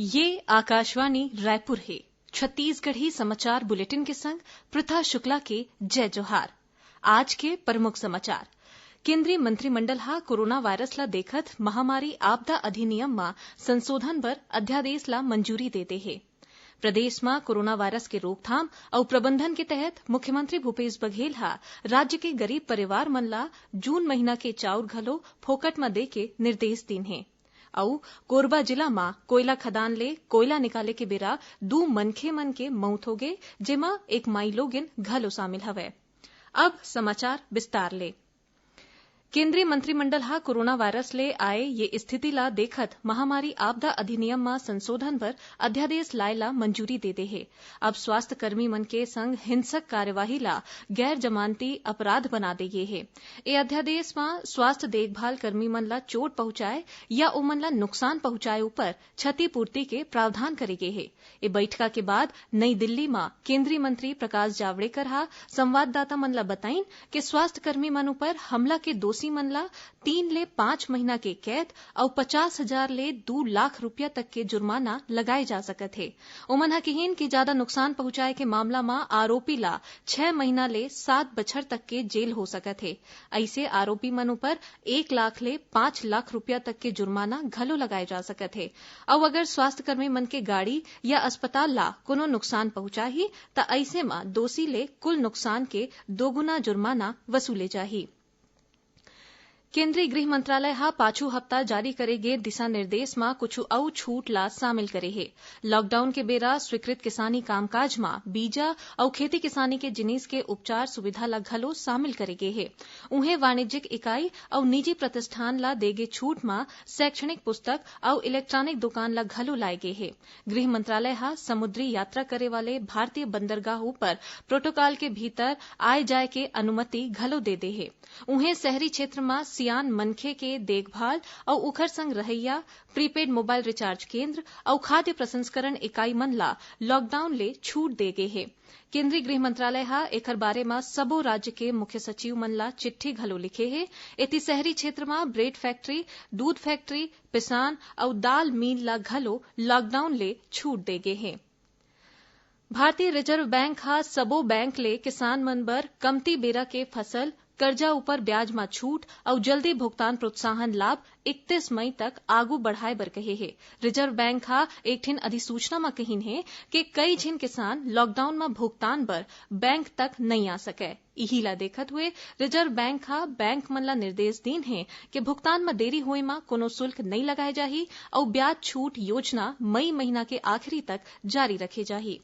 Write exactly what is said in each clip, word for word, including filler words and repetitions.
ये आकाशवाणी रायपुर हे। छत्तीसगढ़ी समाचार बुलेटिन के संग पृथा शुक्ला के जय जोहार। आज के प्रमुख समाचार। केंद्रीय मंत्रिमंडल ह कोरोना वायरस ला देखत महामारी आपदा अधिनियम म संशोधन बर अध्यादेश ला मंजूरी दे दे हे। प्रदेश म कोरोना वायरस के रोकथाम अउ प्रबंधन के तहत मुख्यमंत्री भूपेश बघेल ह राज्य के गरीब परिवार मन ला जून महीना के चाउर घलो फोकट म दे के निर्देश दीन हे। अउ कोरबा जिला म कोयला खदान ले कोयला निकाले के बेरा दू मनखे मन के मउत होगे, जेमा एक माईलोगिन घलो शामिल हवय। अब समाचार विस्तार ले। केंद्रीय मंत्रिमंडल ह कोरोना वायरस ले आए ये स्थिति ला देखत महामारी आपदा अधिनियम म संशोधन बर अध्यादेश लाए ला मंजूरी दे दे हे। अब स्वास्थ्य कर्मी मन के संग हिंसक कार्यवाही ला गैर जमानती अपराध बना दे गे हे। ए अध्यादेश म स्वास्थ्य देखभाल कर्मी मन ला चोट पहुंचाए या ओमन ला नुकसान पहुंचाए उपर क्षतिपूर्ति के प्रावधान करे गे हे। ए बइठका के बाद नई दिल्ली म केंद्रीय मंत्री प्रकाश जावड़ेकर ह संवाददाता मन ला बताइन के स्वास्थ्य कर्मी मन उपर हमला के दोषी मन ला तीन ले पांच महीना के कैद अउ पचास हजार ले दू लाख रुपया तक के जुर्माना लगाए जा सकत हे। ओमन ह किहीन कि जादा नुकसान पहुंचाए के मामला म आरोपी ला छह महीना ले सात बछर तक के जेल हो सकत हे। अइसे आरोपी मन उपर एक लाख ले पांच लाख रुपया तक के जुर्माना घलो लगाए जा सकत हे। अउ अगर स्वास्थ्यकर्मी मन के गाड़ी या अस्पताल ला कोनो नुकसान पहुंचाही, त अइसे म दोषी ले कुल नुकसान के दोगुना जुर्माना वसूले जाही। केंद्रीय गृह मंत्रालय ह पाछू हफ्ता जारी करे गे दिशा निर्देश म कुछु अउ छूट ला शामिल करे हे। लॉकडाउन के बेरा स्वीकृत किसानी कामकाज म बीजा अउ खेती किसानी के जिनिस के उपचार सुविधा ला घलो शामिल करे गे हे। उहें, वाणिज्यिक इकाई अउ निजी प्रतिष्ठान ला दे गे छूट म शैक्षणिक पुस्तक अउ इलेक्ट्रॉनिक दुकान ला घलो लाए गे हे। गृह मंत्रालय ह समुद्री यात्रा करे वाले भारतीय बंदरगाह उपर प्रोटोकॉल के भीतर आए जाए के अनुमति घलो दे दे हे। उहें, शहरी क्षेत्र म सियान मनखे के देखभाल अउ उखर संग रहइया प्रीपेड मोबाइल रिचार्ज केंद्र अउ खाद्य प्रसंस्करण इकाई मन ला लॉकडाउन ले छूट दे गे हे। केंद्रीय गृह मंत्रालय ह एखर बारे म सबो राज्य के मुख्य सचिव मन ला चिट्ठी घलो लिखे हे। एती शहरी क्षेत्र म ब्रेड फैक्ट्री, दूध फैक्ट्री, पिसान अउ दाल मिल ला घलो लॉकडाउन ले छूट दे गे हे। भारतीय रिजर्व बैंक ह सबो बैंक ले किसान मन बर कमती बेरा के फसल, करजा उपर ब्याज म छूट अउ जल्दी भुगतान प्रोत्साहन लाभ इकतीस मई तक आगू बढ़ाए बर कहे हे। रिजर्व बैंक ह एक ठिन अधिसूचना म कहिन हे कि कई झिन किसान लॉकडाउन म भुगतान बर बैंक तक नइ आ सकय। इही ला देखत हुए रिजर्व बैंक ह बैंक मन ला निर्देश दीन हे कि भुगतान म देरी होए म कोनो शुल्क नइ लगाए जाही अउ ब्याज छूट योजना मई महीना के आखिरी तक जारी रखे जाही।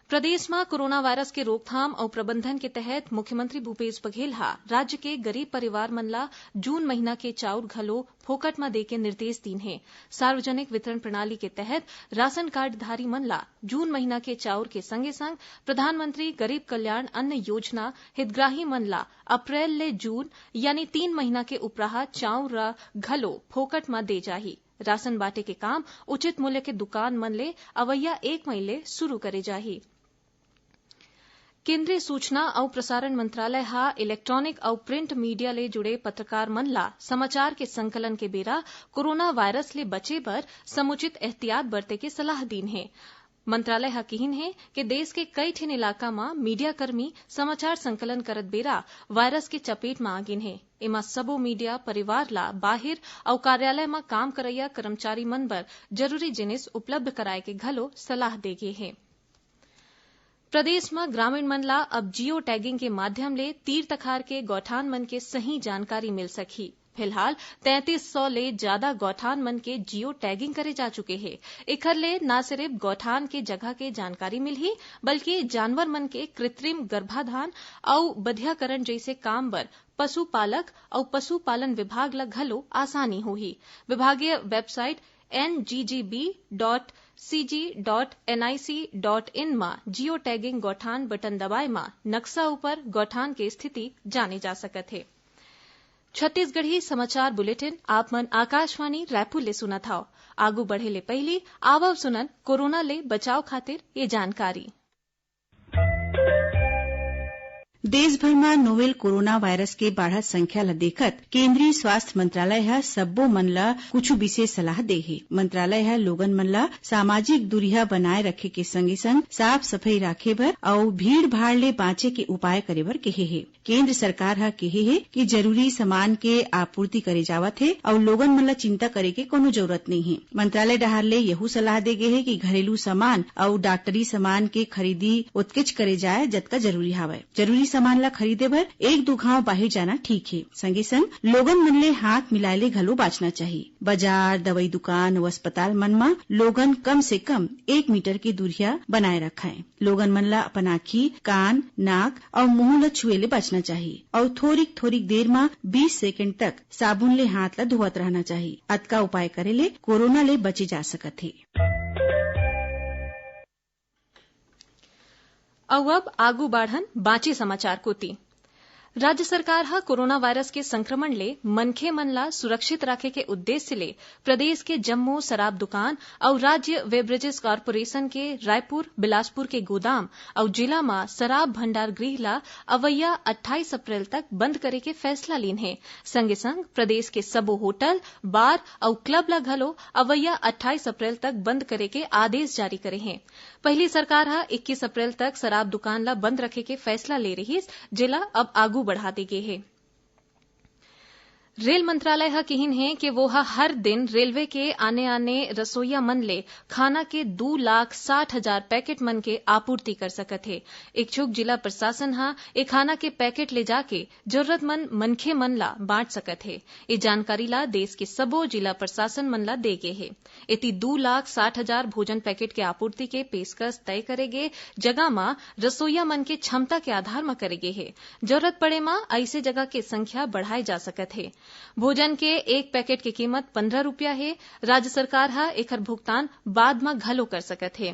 प्रदेश म कोरोना वायरस के रोकथाम अउ प्रबंधन के तहत मुख्यमंत्री भूपेश बघेल ह राज्य के गरीब परिवार मन ला जून महीना के चाउर घलो फोकट म देके निर्देश दीन हे। सार्वजनिक वितरण प्रणाली के तहत राशन कार्डधारी मन ला जून महीना के चाउर के संगे-संग प्रधानमंत्री गरीब कल्याण अन्न योजना हितग्राही मन ला अप्रैल ले जून, यानी तीन महीना के उपराहा चाउर ला घलो फोकट म दे जाही। राशन बांटे के काम उचित मूल्य के दुकान मन ले अवइया एक मई ले शुरू करे जाही। केंद्रीय सूचना अउ प्रसारण मंत्रालय ह इलेक्ट्रॉनिक अउ प्रिंट मीडिया ले जुड़े पत्रकार मन ला समाचार के संकलन के बेरा कोरोना वायरस ले बचे बर समुचित एहतियात बरते के सलाह दीन हे। मंत्रालय ह किहिन हे कि देश के कई ठिन इलाका म मीडिया कर्मी समाचार संकलन करत बेरा वायरस के चपेट म आ गिन हे। एमा सबो मीडिया परिवार ला बाहिर अउ कार्यालय म काम करइया कर्मचारी मन बर जरूरी जिनिस उपलब्ध कराए के घलो सलाह दे गे हे। प्रदेश म ग्रामीण मन ला अब जियो टैगिंग के माध्यम ले तीर तखार के गौठान मन के सही जानकारी मिल सकही। फिलहाल तैंतीस सौ ले जादा गौठान मन के जियो टैगिंग करे जा चुके हे। एखर ले न सिरिफ गौठान के जगह के जानकारी मिलही, बल्कि जानवर मन के कृत्रिम गर्भाधान अउ बधियाकरण जइसे काम बर पशुपालक अउ पशुपालन विभाग ल घलो आसानी होही। विभागीय website NGGB dot CG dot NIC dot in म जियो टैगिंग गौठान बटन दबाए म नक्शा उपर गौठान के स्थिति जाने जा सकत हे। छत्तीसगढ़ी समाचार बुलेटिन आप मन आकाशवाणी रायपुर ले सुनत हव। आगू बढ़े ले पहिली आवव सुनन कोरोना ले बचाव खातिर ये जानकारी। देश भर म नोवेल कोरोना वायरस के बाढ़त संख्या ल देखत केंद्रीय स्वास्थ्य मंत्रालय ह सब्बो मन ल कुछु विशेष सलाह दे हे। मंत्रालय ह लोगन मन ल सामाजिक दूरिहा बनाए रखे के संगे संग साफ सफई राखे बर अउ भीड़ भाड़ ले बांचे के उपाय करे बर केहे हे। केंद्र सरकार ह केहे हे कि जरूरी सामान के आपूर्ति करे जावत हे अउ लोगन मन ल चिंता करे के कोनो जरूरत नइ हे। मंत्रालय डहार ले यहू सलाह दे गे हे कि घरेलू सामान अउ डॉक्टरी सामान के खरीदी ओतकेच करे जाए जतका जरूरी हावय। जरूरी सामान ला खरीदे बर एक दू घांव बाहिर जाना ठीक हे। संगे संग लोगन मन ले हाथ मिलाए ले घलो बांचना चाही। बाजार, दवई दुकान अउ अस्पताल मन म लोगन कम से कम एक मीटर के दूरिहा बनाए रखय। लोगन मन ला अपन आंखी, कान, नाक अउ मुंह ल छुए ले बचना चाही अउ थोरिक थोरिक देर म बीस सेकेंड तक साबुन ले हाथ ल धोवत रहना चाही। अतका उपाय करे ले कोरोना ले बचे जा सकत हे। अउ अब आगू बाढ़न बांचे समाचार कोति। राज्य सरकार ह कोरोना वायरस के संक्रमण ले मनखे मन ला सुरक्षित राखे के उद्देश्य ले प्रदेश के जम्मो शराब दुकान अउ राज्य बेवरेजेस कॉरपोरेशन के रायपुर, बिलासपुर के गोदाम अउ जिला म शराब भंडार गृह ला अवइया अट्ठाईस अप्रैल तक बंद करे के फैसला लीन हे। संगे संग प्रदेश के सबो होटल, बार अउ क्लब ला घलो अवइया अट्ठाईस अप्रैल तक बंद करे के आदेश जारी करे हे। पहिली सरकार ह इक्कीस अप्रैल तक शराब दुकान ला बंद रखे के फैसला ले रिहिस, जेला अब आगू बढ़ा दे गे हे। रेल मंत्रालय ह किहिन हे कि वो ह हर दिन रेलवे के आने-आने रसोइया मन ले खाना के दू लाख साठ हजार पैकेट मन के आपूर्ति कर सकत हे। इच्छुक जिला प्रशासन ह ए खाना के पैकेट ले जाके जरूरतमंद मनखे मन ला बांट सकत हे। ए जानकारी ला देश के सबो जिला प्रशासन मन ला दे गे हे। एती दू लाख साठ हजार भोजन पैकेट के आपूर्ति के पेशकश तय करे गे जगह म रसोइया मन के क्षमता के आधार म करे गे हे। जरूरत पड़े म अइसे जगह के संख्या बढ़ाए जा सकत हे। भोजन के एक पैकेट के कीमत पंद्रह रुपया हे। राज्य सरकार ह एखर भुगतान बाद म घलो कर सकत हे।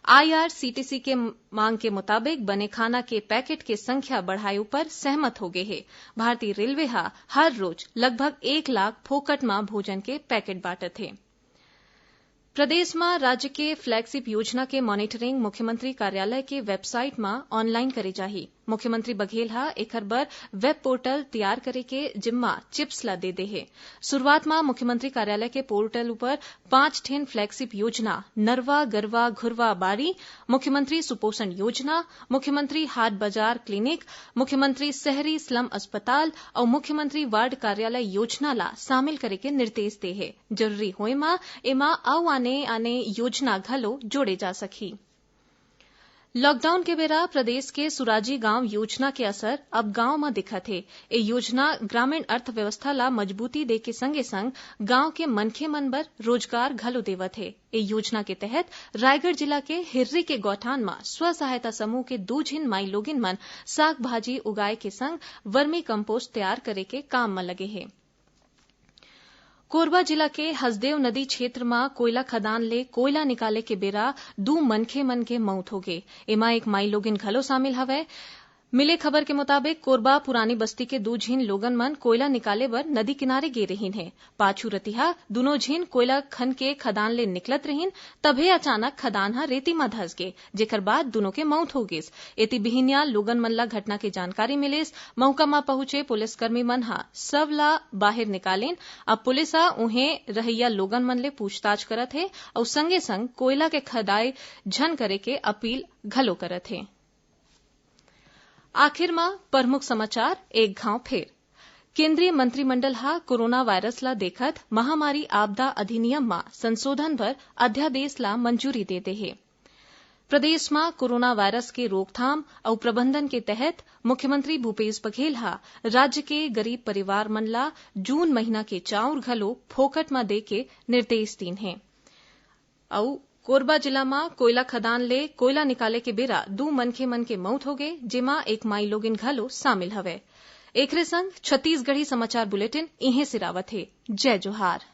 आईआरसीटीसी के मांग के मुताबिक बने खाना के पैकेट के संख्या बढ़ाए ऊपर सहमत हो गे हे। भारतीय रेलवे ह हर रोज लगभग एक लाख फोकट म भोजन के पैकेट बांटत हे। प्रदेश म राज्य के फ्लैगशिप योजना के मॉनिटरिंग मुख्यमंत्री कार्यालय के वेबसाइट म ऑनलाइन करे जाही। मुख्यमंत्री बघेल ह एखर बर वेब पोर्टल तैयार करे के जिम्मा चिप्स ला दे दे हे। शुरुआत म मुख्यमंत्री कार्यालय के पोर्टल ऊपर पांच ठिन फ्लैगशिप योजना, नरवा गरवा घुरवा बारी, मुख्यमंत्री सुपोषण योजना, मुख्यमंत्री हाट बाजार क्लिनिक, मुख्यमंत्री शहरी स्लम अस्पताल अउ मुख्यमंत्री वार्ड कार्यालय योजना ला शामिल करे के निर्देश दे हे। जरूरी होय म एमा अउ आने-आने योजना घलो जोड़े जा सकही। लॉकडाउन के बेरा प्रदेश के सुराजी गांव योजना के असर अब गांव म दिखत हे। ए योजना ग्रामीण अर्थव्यवस्था ला मजबूती दे के संगे-संग गांव के मनखे मन बर रोजगार घलो देवत हे। ए योजना के तहत रायगढ़ जिला के हिर्री के गौठान म स्व सहायता समूह के दू झिन माईलोगिन मन साग भाजी उगाए के संग वर्मी कंपोस्ट तैयार करे के काम म लगे हे। कोरबा जिला के हसदेव नदी क्षेत्र म कोयला खदान ले कोयला निकाले के बेरा दू मनखे मन के मउत होगे। एमा एक माईलोगिन घलो शामिल हवय। मिले खबर के मुताबिक, कोरबा पुरानी बस्ती के दू झिन लोगन मन कोयला निकाले बर नदी किनारे गे रहिन हे। पाछू रतिहा दूनों झिन कोयला खन के खदान ले निकलत रहिन, तभे अचानक खदान ह रेती म धस गे, जेकर बाद दूनों के मउत हो गिस। एती बिहिनिया लोगन मन ला घटना के जानकारी मिलिस। मउका म पहुंचे पुलिसकर्मी मन ह शव ला बाहिर निकालिन। अब पुलिस ह उहें रहइया लोगन मन ले पूछताछ करत हे अउ संगे संग कोयला के खदाई झन करे के अपील घलो करत हे। आखिर म प्रमुख समाचार एक घांव फेर। केंद्रीय मंत्रिमंडल ह कोरोना वायरस ला देखत महामारी आपदा अधिनियम म संशोधन बर अध्यादेश ला मंजूरी दे दे हे। प्रदेश म कोरोना वायरस के रोकथाम अउ प्रबंधन के तहत मुख्यमंत्री भूपेश बघेल ह राज्य के गरीब परिवार मन ला जून महीना के चाउर घलो फोकट म दे के निर्देश दीन हे। अउ कोरबा जिला म कोयला खदान ले कोयला निकाले के बेरा दू मनखे मन के मउत होगे, जेमा एक माईलोगिन घलो शामिल हवय। एखरे संग छत्तीसगढ़ी समाचार बुलेटिन इहें सिरावत हे। जय जोहार।